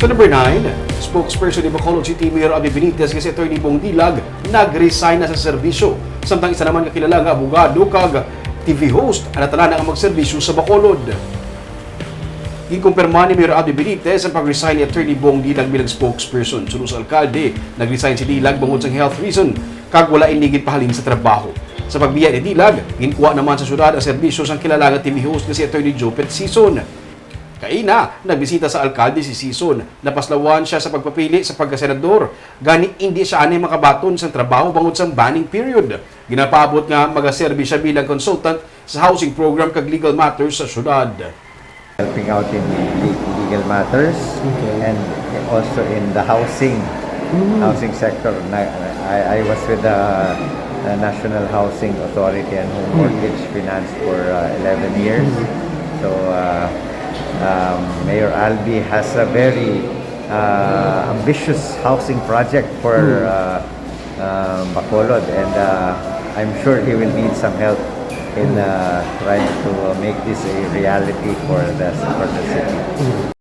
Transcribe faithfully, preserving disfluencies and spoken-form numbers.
Number nine, spokesperson ni Bacolod City Mayor Abby Benitez nga si Attorney Bong Dilag nag-resign na sa serbisyo. Samtang isa naman ka kilala nga abogado kag T V host ang natala na nga magserbisyo sa Bacolod. Ginkumpirma ni Mayor Abby Benitez ang pag-resign ni Attorney Bong Dilag bilang spokesperson. Suno sa alkalde, nag-resign si Dilag bangod sang health reason kag wala ini ginpahalin sa trabaho. Sa pagbiya ni Dilag, ginkuha naman sa syudad ang serbisyo sang kilala nga T V host nga si Attorney Jopet Sison. Kaina, nagbisita sa alkalde si Sison. Napaslawan siya sa pagpapili sa pagkasenador. Gani, indi siya anay makabaton sang trabaho bangod sang banning period. Ginapaabot nga magaserbi siya bilang consultant sa housing program kag legal matters sa syudad. Helping out in le- legal matters Okay. and also in the housing housing sector. Na- I, I was with the uh, National Housing Authority and Home Mortgage Finance for uh, eleven years. So uh, um, Mayor Albee has a very uh, ambitious housing project for uh, uh, Bacolod, and uh, I'm sure he will need some help in uh, trying to uh, make this a reality for the for the city.